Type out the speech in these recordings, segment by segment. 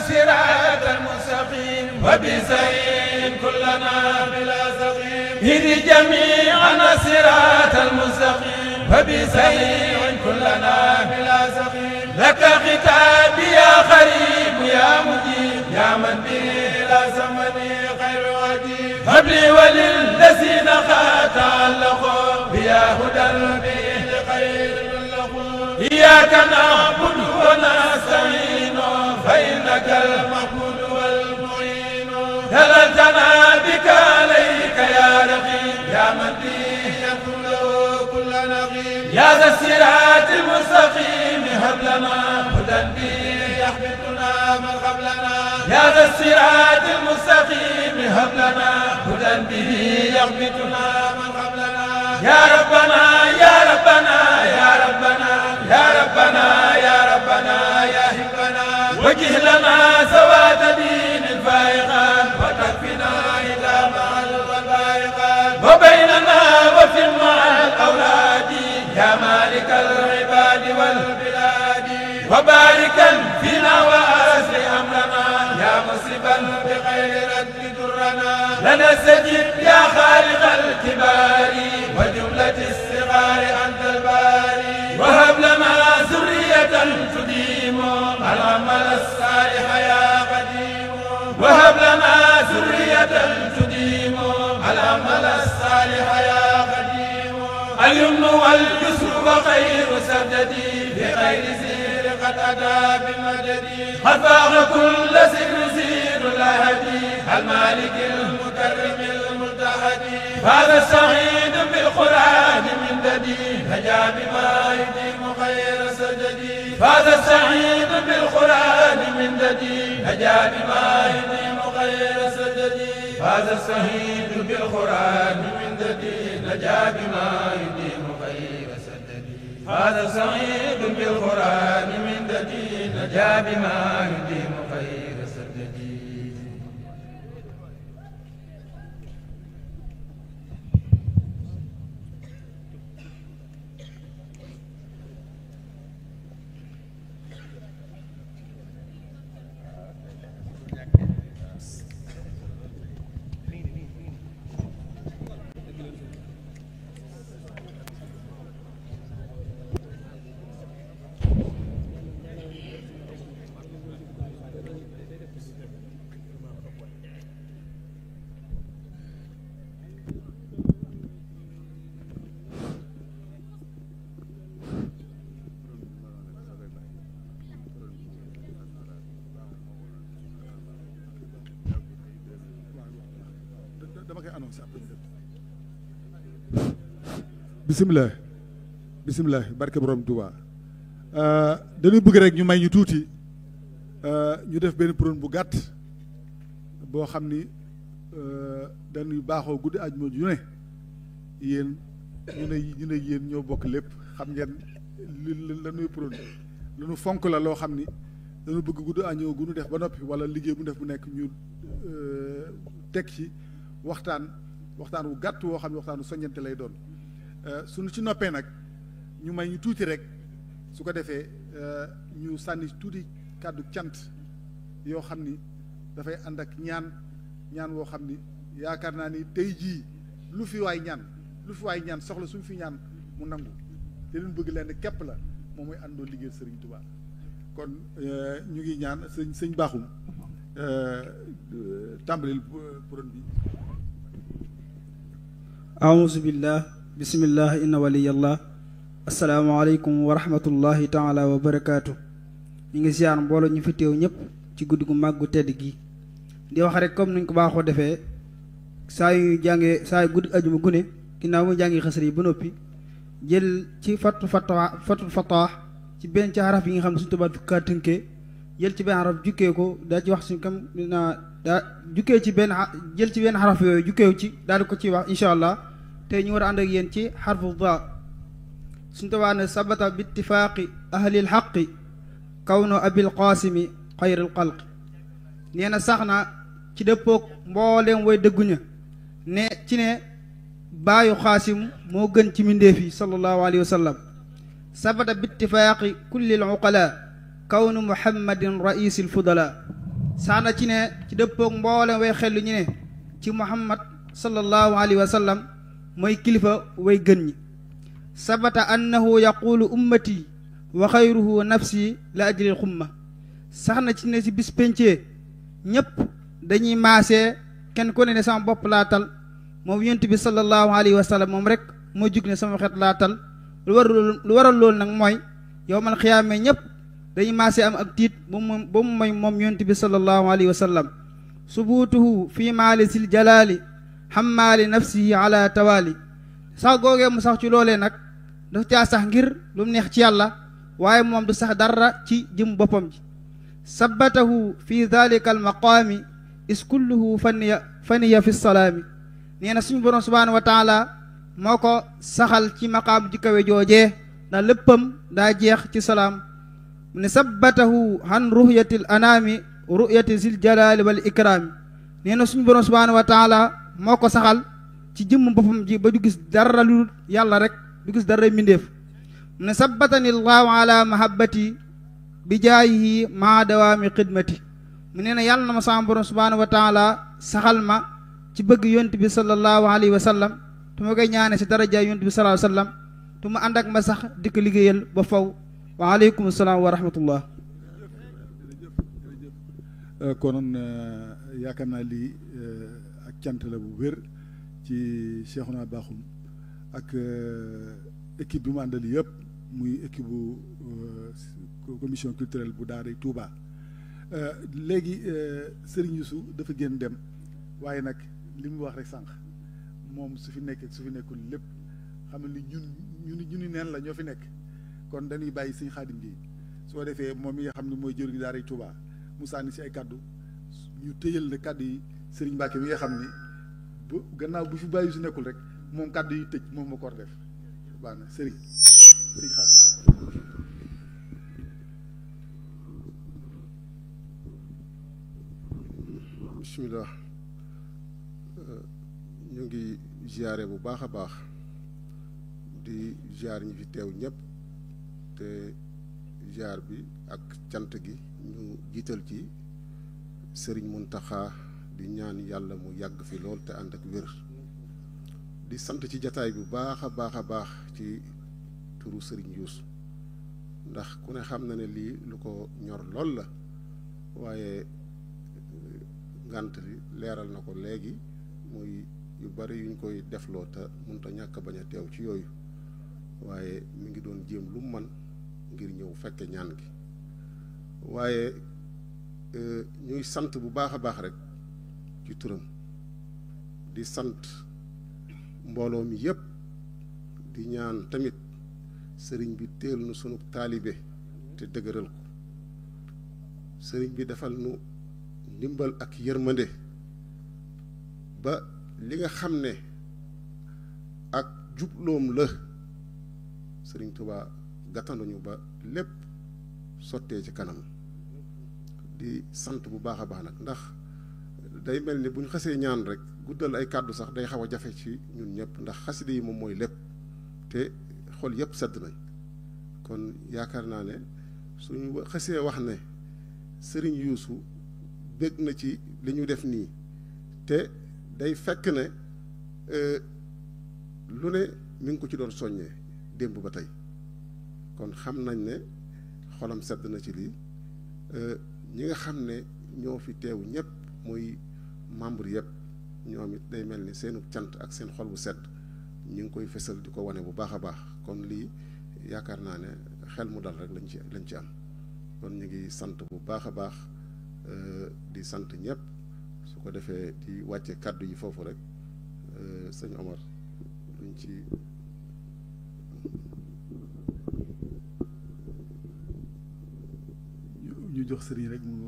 صراط المستقيم وبزين كلنا بلا سقيم هد جميعنا صراط المستقيم وبزين كلنا بلا سقيم لك ختابي يا خريب يا مجيب يا من بلا زمني خير عجيب هب لي وللذين تعلقوا بيا هدى به لخير بلغوا إياك نعبد ونستعين فإنك المعبود والمعين دللتنا بك عليك يا رقيب يا من به يكون له كل نقيب يا ذا الصراط المستقيم هب لنا هدى به يحبطنا من قبلنا يا ذا الصراط المستقيم هب لنا هدى به يحبطنا من قبلنا يا ربنا يا ربنا يا ربنا يا ربنا يا ربنا يا هبنا وجه لنا سواد دين الفائقات وتكفنا إذا مع الغبائقات وبيننا وفي مع الأولاد يا مالك العباد والبلاد وباركا فينا وأسر أمرنا يا مصيبا بغير رد درنا لنا استجب يا خالق الكبار وجملة الصغار أنت الباري وهب لنا ذرية تديم العمل الصالح يا قديم وهب لنا ذرية تديم العمل الصالح يا قديم اليمن واليسر وخير سددي بغير زير قد أتى بالمدد قد فاق كل سر زير الهدي المالك المكرم الملتحد هذا السعيد بالقرآن من ددي نجا بما يديم خير سجدي هذا السعيد بالقرآن من ددي نجا بما يديم خير سجدي هذا السعيد بالقرآن من ددي نجا بما يديم خير سجدي هذا السعيد بالقرآن من ددي نجا بما يديم خير سجدي bisimilah bisimilah barke borom Touba dañuy bëgg rek ñu may ñu tuuti ñu def benn prône bu gàtt boo xam ni dañuy baaxoo guddi àjjuma ju ne yéen ñu ne yéen ñoo bokk lépp xam ngeen li la nuy prône lu nu fonk la loo xam ni dañu bëgg guddi àjjuma gu nu def ba noppi wala liggéey bu def bu nekk ñu teg ci waxtaan wu gàtt woo xam ne waxtaanu soññante lay doon suñu ci noppee nag ñu may ñu tuuti rek su ko defee ñu sànni tuuti kàddu cant yoo xam ni dafay ànd ak ñaan woo xam ni yaakaar naa ni tey jii lu fi waay ñaan soxla suñu fi ñaan mu nangu te leen bëgg leen képp la moom mooy àndoo liggéey Sëriñ Tuubaa kon ñu ngi ñaan sëñ baaxum tàmbalil prône bi aouzu billah bismillah inna waliyallah asalaamaaleykum wa rahmatullahi taala wa barakaatu. ñu ngi ziar mbooloo ñu fi teew ñëpp ci guddi gu màggu tedd gi di wax rek comme nuñ ko baaxoo defee saa yu jàngee saa yu guddi ajuma gune ginnaaw mu jàngi xasar yi ba noppi jël ci fatul fataax ci benn ci xaraf yi nga xam ne suñu tubaab fi kaa tënkee jël ci benn xaraf jukkee ko daa ci wax suñ kam naa daa jukkee ci benn jël ci benn xaraf yooyu jukkeew ci daal di ko ci wax incha allah tey ñu war a ànd ak yéen ci xarfu daa suñ tawaa ne sabata bi ittifaaqi ahlil xaqi kawnu abil qaasimi xayril xalqi nee na sax na ci dëppoog mbooleem way dëgguña ne ci ne baayu xaasim moo gën ci mbindéef yi sallallahu alayhi wa sallam sabata bi ittifaaqi kullil uqala kawnu muhammadin raisil fudala sax na ci ne ci dëppoog mbooleem way xellu ñu ne ci muhammad sallallahu alayhi wa sallam mooy kilifa way gën ñi sabata annahu yaqulu ummati wa xayruhu nafsi la ajril xumma sax na ci ne ci bis péncee ñépp dañuy maasee kenn ku ne sama bopp laa tal moom yonent bi sallallahu alayhi wa sallam moom rek moo jug ne sama xeet laa tal lu waral loolu nag mooy yowmal xiyaame ñépp dañuy maasee am ak tiit ba mu mooy moom yonent bi sallallahu alayhi wa sallam subuutuhu fii maali sil jalaali xammaali nafsihi ala tawaali sax googee mu sax ci loolee nag daf caa sax ngir lu mu neex ci yàlla waaye moom du sax dara ci jëm boppam ji sabatahu fi dalika almaqaami is kulluhu faniya fi salaami nee na suñu borom subhaanahu wa taala moo ko saxal ci maqaam ji kawe joojee ndax léppam daa jeex ci salaam mu ne sabatahu han ruhyati l anaami ru'yati zil jalaali wal ikraami nee na suñu borom subhaanahu wa taala moo ko saxal ci jëmm boppam ji ba du gis dara lu yàlla rek du gis dara mbindéef mu ne sabbatani allahu ala mahabbati bi jaayihi maa dawaami xidmati mu nee na yàlla na ma sama borom subhaanahu wa taala saxal ma ci bëgg yonent bi sallallahu alayhi wa sallam tu ma koy ñaane si daraja yonent bi sallallahu alayhi wa sallam tu ma ànd ak ma sax di ko liggéeyal ba faw wa aleykum salaam wa rahmatullah konoon yaakaar naa lii ak cant la bu wér ci Cheikhouna Bakhoum ak équipe bi mu àndal yëpp muy équipe bu commission culturelle bu Daaray Touba léegi Serigne Youssou dafa génn dem waaye nag li mu wax rek sànq moom su fi nekkee su fi nekkul lépp xam ne ñun neen la ñoo fi nekk kon dañuy bàyyi Serigne Khadim gi soo defee moom mi nga xam ne mooy jëriñu Daaray Touba mu sànni si ay kaddu ñu tëjal ne kaddu yi Serigne Mbacke mi nga xam ni bu gannaaw bu fi bàyyi su nekkul rek moom kaddu yi tëj moom moo ko war def baax na Serigne Khadim. bismillah ñu ngi ziare bu baax a baax di ziar ñi fi teew ñëpp te ziar bi ak cant gi ñu jiital ci Sëriñ Muntaxa di ñaan yàlla mu yàgg fi lool te ànd ak wér di sant ci jataay bu baax a baax a baax ci turu Sëriñ Youssou ndax ku ne xam na ne lii lu ko ñor lool la waaye ngànt li leeral na ko léegi muy yu bari yuñ koy defloo te mënut a ñàkk bañ a teew ci yooyu waaye mi ngi doon jéem lu man ngir ñëw fekke ñaan gi waaye ñuy sant bu baax a baax rek ci turam di sant mbooloo mi yépp di ñaan tamit sëriñ bi teel nu sunu taalibe te dëgëral ko sëriñ bi defal nu ndimbal ak yërmande ba li nga xam ne ak jubloom la Sëriñ Tuubaa gàttanduñu ba lépp sottee ci kanam di sant bu baax a baax nag ndax day mel ni bu ñu xasee ñaan rek guddal ay kàddu sax day xaw a jafe ci ñun ñëpp ndax xasida yi moom mooy lépp te xol yëpp sedd nañ kon yaakaar naa ne suñu xasee wax ne Sëriñ Youssou bég na ci li ñu def nii te day fekk ne lu ne mi ngi ko ci doon soññee démb ba tey kon xam nañ ne xolam sedd na ci lii ñi nga xam ne ñoo fi teew ñëpp muy membre yëpp ñoom it day mel ni seenu cant ak seen xol bu sedd ñu ngi koy fesal di ko wane bu baax a baax kon lii yaakaar naa ne xel mu dal rek lañ ci am kon ñu ngi sant bu baax a baax di sant ñëpp su ko defee di wàcce kàddu yi foofu rek sëñ Omar luñ ci ñu ñu jox sëriñ rek mu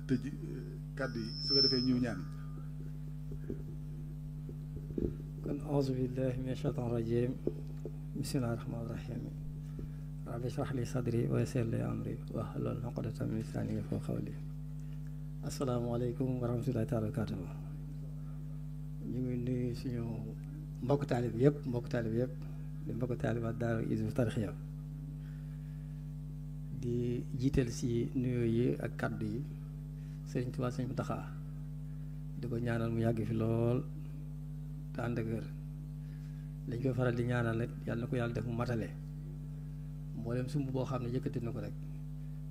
tëj kàddu yi su ko defee ñu ñaan. kon auzu billahi min shaytan rajim bismillahi rahmani rahim rabbi shrah li sadri wa yassir li amri wahlul uqdatan min lisani yafqahu qawli. asalaamaaleykum wa rahmatullahi taala wa barakatuh. ñu ngi nuyu suñu mbokk taalib yëpp di mbokk taalib ak daara Hizbut Tarqiyyah di jiital si nuyoo yi ak kaddu yi Sëriñ Tuubaa Sëriñ Muntaxaa di ko ñaanal mu yàgg fi lool te ànd ak wér. lañ koy faral di ñaanal rek yàlla na ko yàlla def mu matale mboolem sumb boo xam ne yëkkati na ko rek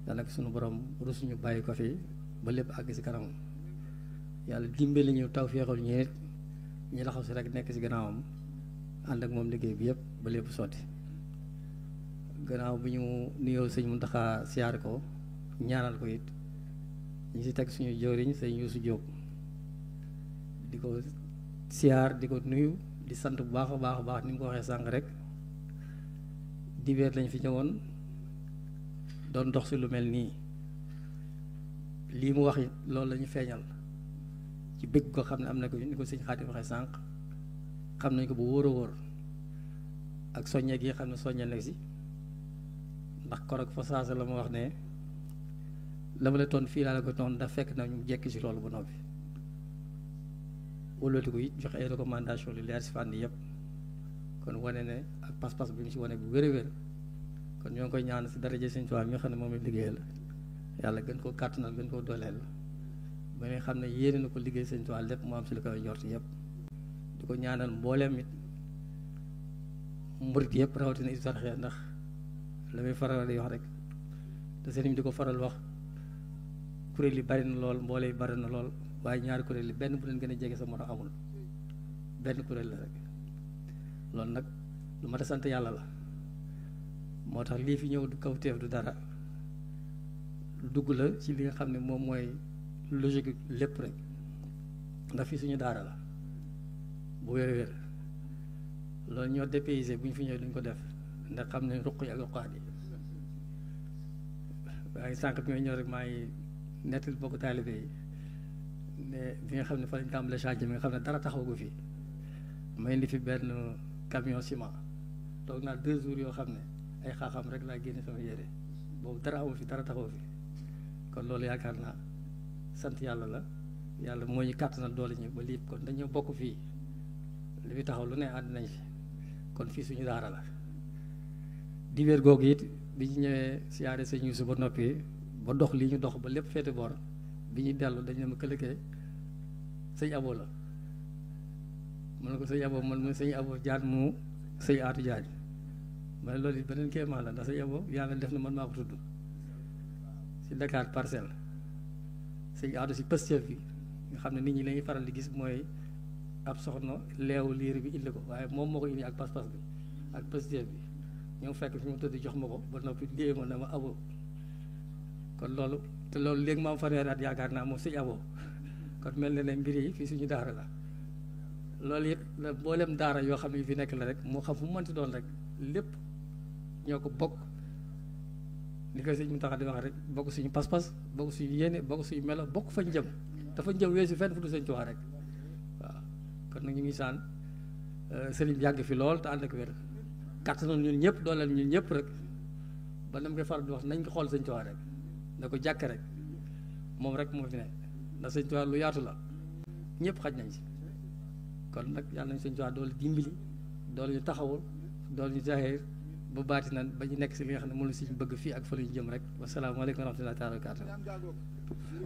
yàlla na suñu borom rusuñu bàyyi ko fi ba lépp àgg si kanam yàlla dimbali ñu taw feexal ñu it ñu laxaw si rek nekk si gannaawam ànd ak moom liggéey bi yëpp ba lépp sotti. gannaaw bi ñu nuyoo sëñ Muntaxa siyaar ko ñaanal ko it ñu si teg suñu jëwriñ sëñ Yuusu Jóob di ko siyaar di ko nuyu di sant bu baax a baax ni mu ko waxee sànq rek dibeer lañ fi ñëwoon doon dox si lu mel nii lii mu wax it loolu la ñu feeñal ci bëgg ko xam ne am na ko ni ko sëñ Xaadim waxee sànq xam nañ ko bu wóor a wóor ak soññe gi xam ne soññe nag si ndax korog fa saasa la ma wax ne la ma la toon fii laa la ko toon daf fekk na ñu jekki si loolu ba noppi wëlbati ko it joxe ay recommandation lu leer si fànn yëpp kon wane ne ak pas-pas bi mu si wane bu wér-wér kon ñoo ngi koy ñaan si daraja Sëñ Tuubaa mi nga xam ne moom la liggéey la yàlla gën koo kàttanal gën koo dooleel ba nga xam ne yéene na ko liggéey Sëñ Tuubaa lépp mu am si li koy njort yëpp di ko ñaanal mbooleem it murit yëpp rawatina Hizbut Tarqiyyah ndax la muy faral di wax rek te sëriñ di ko faral wax kuréel yi bari na lool mboole yi bari na lool waaye ñaari kuréel yi benn bu leen gën a jege sa morom amul benn kuréel la rek loolu nag lu mat a sant yàlla la moo tax lii fi ñëw du kawteef du dara lu dugg la ci li nga xam ne moom mooy logique lépp rek ndax fii suñu daara la bu wér-wér loolu ñoo dépaysé bu ñu fi ñëwee duñ ko def ndax xam ne ruq yi ak ruqaat yi waaye sànq bi may ñëw rek maa ngi nettali bokk taalibe yi ne bi nga xam ne fa lañ tàmbalee chantier bi nga xam ne dara taxaw ko fi may indi fi benn camion ciment toog naa 2 jours yoo xam ne ay xaaxam rek laa génne sama yére boobu dara amul fi dara taxaw fi kon loolu yaakaar naa sant yàlla la yàlla moo ñu kàttanal doole ñu ba lii kon dañoo bokk fii li fi taxaw lu ne ànd nañ fi kon fii suñu daara la dibeer googu it bi ñu ñëwee siyaare sëñ Yuusu ba noppi ba dox lii ñu dox ba lépp féete boor bi ñuy dellu dañ ne ma këlëkee sëñ Abo la mu ne ko sëñ Abo man mu sëñ Abo jaan mu sëñ Aatu Jaañ ma ne loolu it beneen kéemaan la ndax sëñ Abo yàlla def na man maa ko tudd si Dakar Parcelles sëñ Aatu si Pastef bi nga xam ne nit ñi lañuy faral di gis mooy ab soxna leewu liir bi indi ko waaye moom moo ko indi ak pas-pas bi ak Pastef bi ñoo fekk fi mu tëdd jox ma ko ba noppi dée ma ne ma Abo kon loolu te loolu léegi ma am fanweeri at yaakaar naa moom sëñ Abo kon mel na ne mbir yi fii suñu daara la loolu it la mboolem daara yoo xam ne fi nekk la rek moo xam fu mu mënti doon rek lépp ñoo ko bokk li koy sëñ Muntaxa di wax rek bokk suñu pas-pas bokk suñu yéene bokk suñu melo bokk fañ jëm dafa jëm weesu fenn fu du sëñ Tuubaa rek waaw kon nag ñu ngi saan sëriñ bi yàgg fi lool te ànd ak wér kàttanal ñun ñëpp dooleel ñun ñëpp rek ba nam koy faral di wax nañ ko xool sëñ Tuubaa rek da ko jàkk rek moom rek moo fi ne ndax sëñ Tuubaa lu yaatu la ñëpp xaj nañ si kon nag yàlla nañ sëñ Tuubaa doole dimbali doole ñu taxawul doole ñu jaxee ba baati nan ba ñu nekk si li nga xam ne moom la si bëgg fii ak fa la ñu jëm rek wasalaamaaleykum wa rahmatullahi taala wa barakatuh